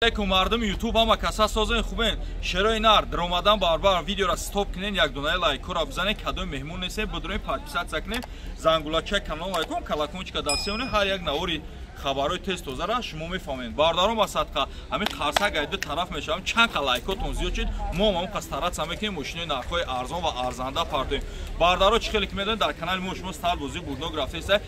Алейкум, мардуми Ютуб, ҳама каса созен, хубен? Шерои нар даромадан барбар видеора стоп кунен, як донаи лайкора бизанен, кадоми меҳмон несен, бидурен подписаться кунен, зангулачаи канал лайкон, колокольчика дастсеонен, ҳар як навори хабарҳои тез тозара шумо мефаҳмед. Бародарон, ба садқа ҳамин қарсак ай ду тараф мешавам, чанд қа лайкотон зиёд шид, мо ҳам қа стараться мекунем, мошинои нархҳои арзон ва арзанда партоем. Бародаро, чӣ хеле ки медонед, дар канали мо шумо стар бозӣ бурднок рафтеста,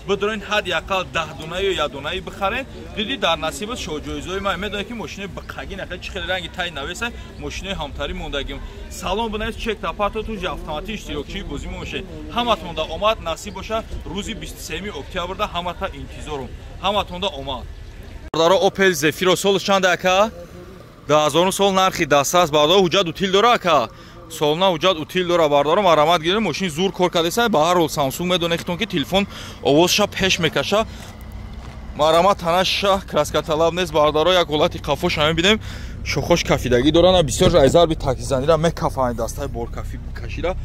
бидурен ҳадди ақал 10 дона ё як донаи бихарен, диди дар насибат шоҳҷоизои ман. Медонед ки мошинои биқаги нахе чӣ хеле ранги тай навеса, мошинои ҳамтарӣ мондагим. Салом бинавис, чек тапарто туҷи автоматӣ иштирокчии бозӣ мо мешед. Ҳаматонда омад, насиб боша, рӯзи 23 октябрда ҳамата интизорум. Ҳаматонда омад. Бародаро, Opel Zafira сол чанд ака? 2000 сол, нархи дастрас, бародаро, ҳуҷҷат утил дора ака? Солна ҳуҷҷат утил дора, бародаро, марамат гирем, мошин зур кор кардеса, ба ҳар ҳол Samsung медонед хитон ки телефон овозша пеш мекаша. Марамат танаша краскаталаб нест, бародаро, як ҳолати қафоша мебинем, шохош кафидагӣ доранд, бисёр аз зарби таксизанира мекафанд, дастаи боркафӣ кашида.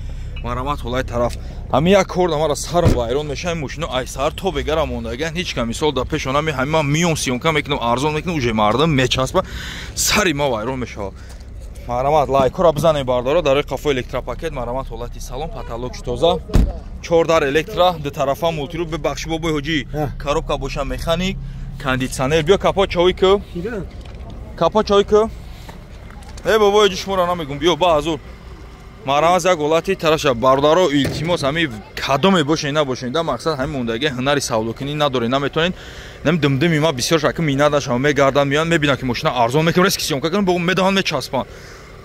Марамат ҳолаи тараф. Ҳамин як кор мара сарм вайрон мешавад, мошино ай сар то бегара мондаган, ҳеҷ кам мисол дар пешона ми ҳамин ман миём съёмка мекунам, арзон мекунам, уже мардум мечаспа, сари ма вайрон мешавад. Марамат лайкора бизанем, бародаро, дар қафо электропакет, марамат ҳолати салон, потолок тоза, чор дар электро, ду тарафа мултиру, бибахши бобои ҳоҷӣ, коробка боша механик, кондитсионер, биё капо чой ку. Капо чой ку. Э бобои ҳоҷӣ, шуморо намегум, биё ба ҳазур. Марамаз як ҳолати тараша, бародаро, илтимос, ҳами кадоме бошед набошед, да мақсад ҳами мондаги ҳунари савдокунӣ надоред, наметонед. Нем димдими ма бисёр шаки минат нашава, мегардам, меян, мебинам ки мошина арзон мекунам, резки съёмка кунам, бо медаҳан мечаспанд.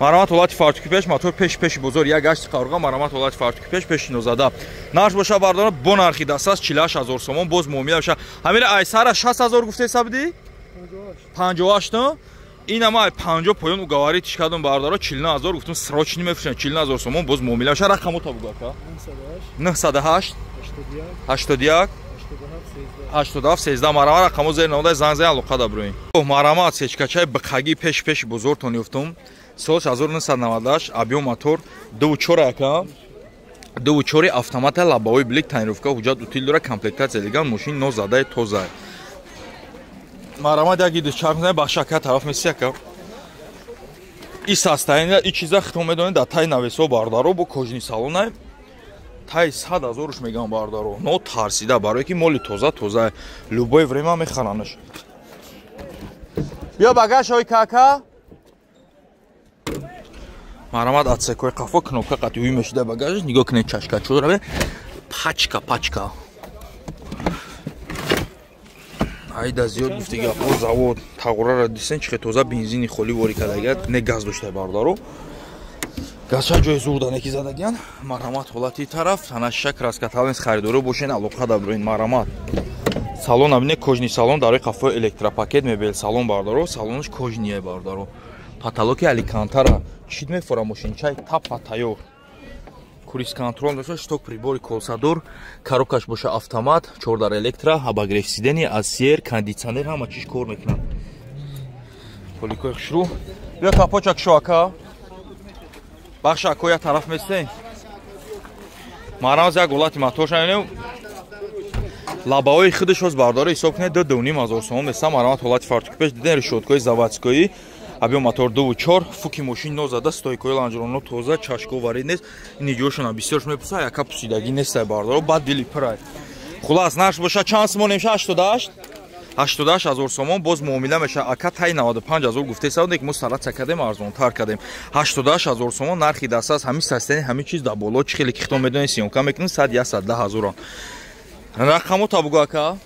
Марамат ҳолати фартуки пеш, мотор пеш пеши бозор, як гашти қаврға, марамат ҳолати фартуки пеш, пеши нозада. Нарх боша, бародаро, бо нархи дастрас 48 000 сомон, боз муомила меша. Ҳамира ай сара 60 000 гуфтеса будӣ? 58. Ин ама 50 поён уговорить кардам, бародаро, 49 000 гуфтам, срочно мефурӯшам, 49 000 сомон, боз муомила меша. Рақамота бугу, ака. 908 81 87 13. Марама рақамо зер намодай, занг зан, алоқа да броин. Марамат сечкачаи биқаги пеш пеши бозортон ёфтум. Сол 1998, объем мотор 2.4 ака. 2.4 автомата, лобовой блик, тонировка, ҳуҷҷат утил дора, комплектация леган, мошин нозадаи тоза. Марамат як иду чарх мезанем, бахшака тараф меси ака. И состояние, и чиза хитон медонед, дар тай навесо, бародаро, бо кожаный салонай. Тай 100 000-уш мегам, бародаро. Но тарсида, барое ки моли тоза тоза, любое время мехаранаш. Биё багаж ой кака. Марамат отсекои қафо, кнопка қати уй мешида багажаш, нигоҳ кунед, чашка чӯраве. Пачка, пачка. Айда зиёд гуфти гапҳо, завод тағурара дисен, чихе тоза, бензини холӣ ворӣ кардагият, не газ дошта, бародаро. Газча ҷои зурда неки задагиян. Марамат ҳолати тараф, танаша краска талнес, харидоро бошен, алоқа да броин, марамат. Салон абине, кожаный салон, дарои қафои электропакет, мебел салон, бародаро, салонаш кожаный бародаро. Потолоки алькантара, чит мефора мошинчай тапа тайёр. Круиз контроль дошта, шток прибори колсадор, коробкаш боша автомат, чордар электро, обогрев сиденья, асер, кондитсионер, ҳама чиз кор мекунад. Поликои хушрӯ. Биё капочак шо ака. Бахша ако як тараф местен. Марамаз як ҳолати мотор шанем. Лабаҳои худаш ҳоз, бардора, ҳисоб кунед, 2-2,5 ҳазор сомон места. Марамат ҳолати фартуки пеш, диден решёткаи заводской, объем мотор 2.4, фуки мошин нозада, стойкои лонжероно тоза, чашко варид нест. Ин иҷошона бисёрш мепурса, яка пусидагӣ нестай, бардоро, баъд дили пирай. Хулас, нарх боша чанд сомон меша? 88 88 000 сомон, боз муомила меша ака. Тай 95 ҳазор гуфтеса, ки мо стараться кардем, арзонтар кардем. 88 ҳазор сомон нархи дастрас, ҳамин состояние, ҳамин чиз дар боло, чӣ хеле ки хитон медонед, съёмка мекунем, 100 110 ҳазорон. Рақамота бугу, ака.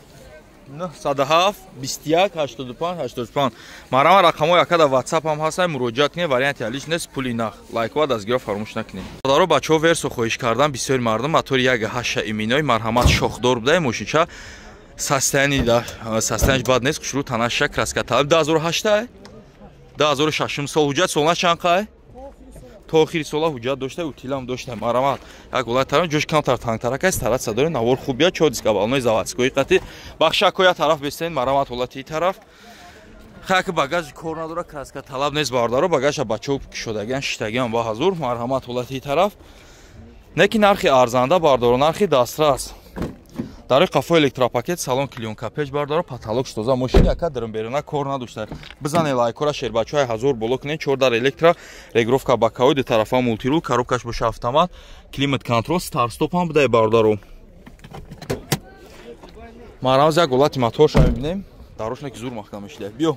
907 21 85 85. Марама рақамҳои ака дар WhatsApp ҳам ҳастанд, муроҷиат кунед, варианти ҳаллиш нест, пули нах. Лайкова дастгиро фаромӯш накунед. Бародаро, бачаҳо Версо хоҳиш кардан, бисёри мардум, мотори 1.8 иминой, марҳамат, шохдор будай мошинча. Состояние да состояние бад нест, хушрӯ, танаша краска талаб. 2008, 2006 сол, ҳуҷҷат солна чанд қай? То охири сола ҳуҷҷат дошта, утилам дошта. Марамат як ҳолат тарам, ҷош камтар тангтарак аст, стараться дорем, навор хуб биёд, чор диска балонои заводской қати. Бахшако як тараф бестен, марамат ҳолати тараф. Хайки багаж кор надора, краска талаб нест, бародаро, багажа бачаҳо кушодагиан, шиштагиан ба ҳазур, марҳамат ҳолати тараф. Не ки нархи арзанда, бардоро, нархи дастрас. Дар қафо электропакет, салон клеёнка печ бардора, потолок тоза, мошини ака дарун берона кор надошта. Бизане лайкора, шербачаи 1000 боло кунед, 4 дар электро, регулировка боковой, ду тарафа мультирул, коробкаш боша автомат, климат контрол, старт стоп ҳам будай бародаро. Марамаз як ҳолати моторша мебинем, дарошна ки зур маҳкам мешида. Биё.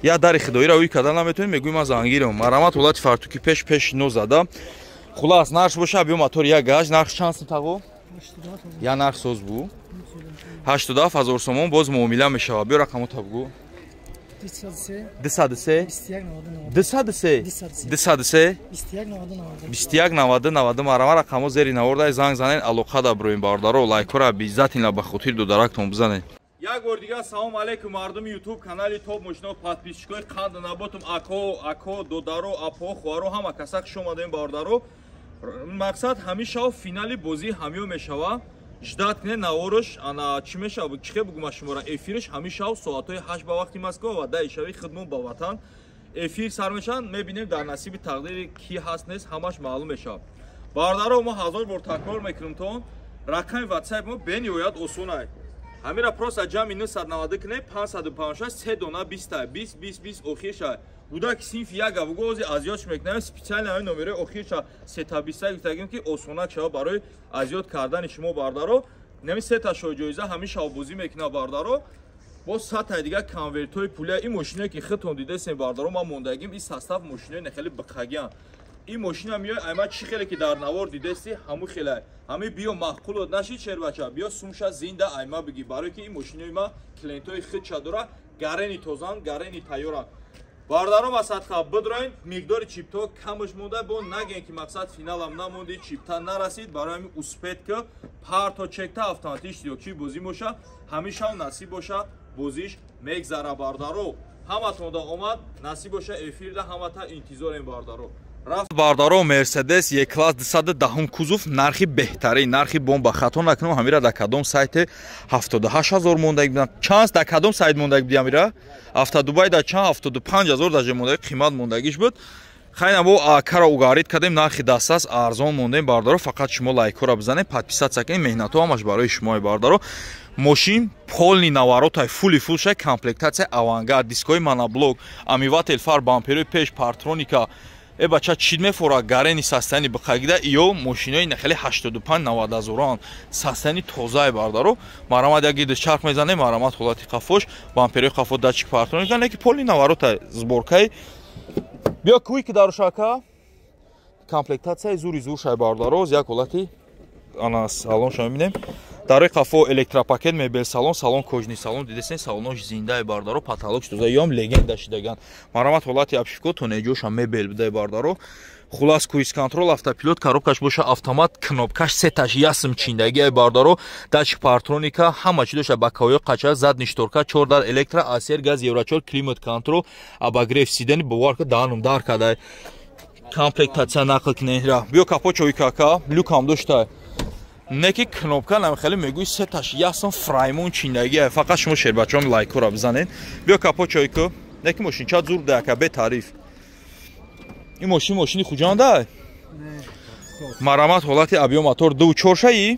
Я дари хидоира уй када наметонем, мегӯй ман зангирам. Марамат ҳолати фартуки пеш пеш но зада. Хулас нарх боша, биё мотор як гаж, нарх чанд сум тағо? Я нарх соз бу. 87 ҳазор сомон боз муомила мешава. Биё рақамота бугу. 203 203 203 203 21 90 90. Марама рақамо зери навордай занг занен, алоқа да броем бародаро, лайкора обязательно ба хотир додарактон бизанен. Як бор дигар салом алейкум мардуми YouTube канали Топ Мошино, подписчикои қанд наботум, ако, ако, додаро, апо, хоҳаро, ҳама каса хуш омадем бародаро. Мақсад ҳамишав финали бозӣ ҳамиё мешава. Ждат кунед наворш, ана чӣ мешава, чихе бугум шумора, эфирш ҳамишав соатҳои 8 ба вақти Москва ва 10 шави хидмон ба ватан эфир сар мешаванд. Мебинем дар насиби тақдири ки ҳаст нест, ҳамаш маълум мешавад. Бародаро, мо 1000 бор такрор мекунем тон, рақами WhatsApp мо бениҳоят осон аст. Ҳамира просто ҷамъи 990 кунед, 556 се дона 20 20 20 20 охир шавад. Буда ки синфи як бугу ози азёдш мекунем, специально ҳамин номерои охирша 320 гуфтагим ки осонак шава барои азёд кардани шумо бардаро. Нами сета шоҳ ҷоиза ҳамин шавбозӣ мекуна бардаро. Боз сатаи дигар конвертҳои пулия. Ин мошиное ки худтон дидесем бардаро, ман мондагим ин состав мошинои нехеле биқагиан. Ин мошина миёй айма чӣ хеле ки дар навор дидеси ҳамун хеле. Ҳами биё маъқулот нашид шербача, биё сумша зинда айма бигӣ, барои ки ин мошинои ма клиентҳои худша дора, гарени тозан, гарени тайёран. Бародаро, масадха бидроин, миқдори чипто камаш монда, бо нагем ки мақсад финалам намонди, чипта нарасид, барои ҳамин успет ки парто чекта автоматӣ иштирокчии бозӣ боша, ҳамешав насиб боша, бозиш мегзара бародаро. Ҳаматонда омад, насиб боша эфирда ҳамата интизорем бародаро. Рафт бародаро, Мерседес Е-класс 210 кузов, нархи беҳтарин, нархи бомба. Хато накунам, ҳамира дар кадом сайте 78000 мондаги будам. Чанд дар кадом сайт мондаги будам ира? Автодубай дар чанд 75000 даже мондаги қимат мондагиш буд. Хайна бо акара угарид кардем, нархи дастас арзон мондем бародаро. Фақат шумо лайкҳоро бизанед, подписаться кунед, меҳнатҳо ҳамаш барои шумо бародаро. Мошин полный наворотай, фули фул шай, комплектация авангард, дискои моноблок, омыватель фар, бамперои пеш, партроника. Э бача чид мефора, гарени састани биқагида, иё мошинои нахели 85-90 ҳазоран састани тозаи бардаро. Марамат як гиди чарх мезане, марамат ҳолати қафош, бамперои қафо, датчик партроника, не ки полный наворотай, сборкаи. Биё куи ки дарушака, комплектацияи зури зур шай бардаро, як ҳолати ана салонша мебинем. Дарои қафо электропакет, мебел салон, салон кожный салон, дидесен салонош зиндаи бардаро, потолок тоза, ём легенда шидаган. Марамат ҳолати обшивко, тонеҷоша мебел будай бардаро. Хулас круиз контрол, автопилот, коробкаш боша автомат, кнопкаш сеташ ясм чиндагиай бардаро, датчик партроника, ҳама чи дошта, боковой қача, задний шторка, 4 дар электро, асер, газ, евро 4, климат контрол, обогрев сидени, бовар ка даҳанум дар кадай. Комплектация нақл кунед ра. Биё капо чой кака, люкам дошта. Неки кнопка нам хеле мегӯй сеташ ясм фраймон чиндагиай. Фақат шумо шербачаҳом лайкҳоро бизанед. Биё капо чой ку. Неки мошинча зур дака бе тариф. Ин мошин мошини Хуҷанда? Марамат ҳолати объём мотор 2.4 шаи?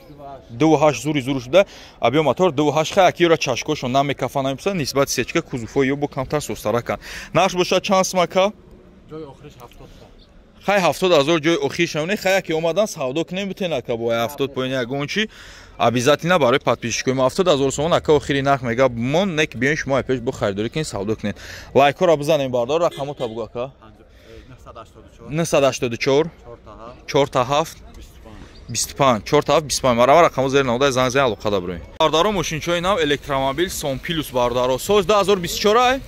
2.8 зури зур шуда. Объём мотор 2.8 хай акиёра чашкошон намекафа намепуса, нисбати сечка кузовҳои ё бо камтар состаракан. Нарх боша чанд сумака? Ҷои охириш 70. Хай 70 ҳазор ҷои охир шавне, хай яке омадан савдо кунем битен ака бо 70 поин ягон чи обязательно барои подписчикои мо 70 ҳазор сомон ака охири нарх мега мон нек биён шумо пеш бо харидорӣ кунед, савдо кунед. Лайкҳоро бизанем бардор, рақамота бугу ака. 984 4 7 25 4 7 25. Марава рақамо зери наводай занг зани алоқа да броем. Бардаро, мошинчои нав электромобил Сон Плюс бардаро. Сол 2024 ай?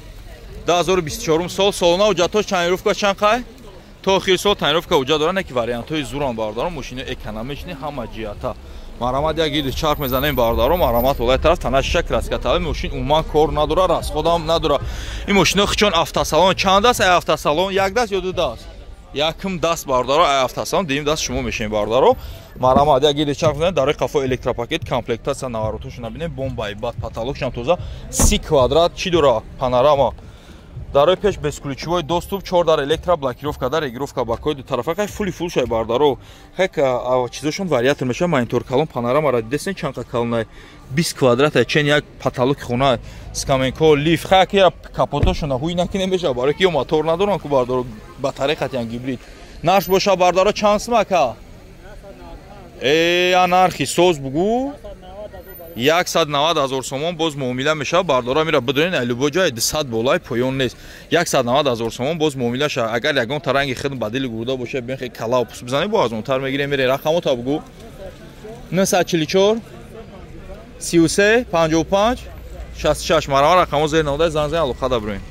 2024 сол, солона ҳуҷҷатҳош тонировка чанд қай? То охири сол тонировка ҳуҷҷат дорад, не ки вариантҳои зуран бардаро, мошини экономични ҳама ҷиҳата. Марамат як гиди чарх мезанем бардаро, марамат ҳолаи тараф тана шиша краска талаби мошин умуман кор надора, расходам надора. Ин мошино хичон автосалон чанд аст? Ай автосалон як даст ё ду даст? Якум даст бардаро, ай автосалон, дуюм даст шумо мешавед бардаро. Марамат як гиди чарх мезанем, дарои қафо электропакет, комплектация наворотошо набинем, бомбаи бад, потолокшам тоза, 30 квадрат чӣ дора? Панорама. Дарои пеш бесключевой доступ, 4 дар электроблокировка, дар регулировка бакои ду тарафа. Хай, фули фул шай, бардаро. Хай, чизошон вариатор меша, монитор калон, панорама дидесен, чанқа калонай, 20 квадрат, чен як потолоки хона, скамейко, лифт. Хай, ки капотошона ҳуй накунем меша, барои ки ё мотор надоран ку, бардаро, батарея хатян гибрид. Нарх боша, бардаро, чанд сум, ака? Я нархи соз бугу. 190 000 сомон, боз муомила мешавад, бардора. Мира бидонед, любой ҷой 200 болай поён нест. 190 000 сомон, боз муомила шавад. Агар ягон таранги хидм ба дили гурда боша, бин, хе кала пус бизанед, бо арзонтар мегирем. Мере рақамота бугу: 944 33 55 66. Марама, рақамо зер нода, занг зан, алоқа да бироем.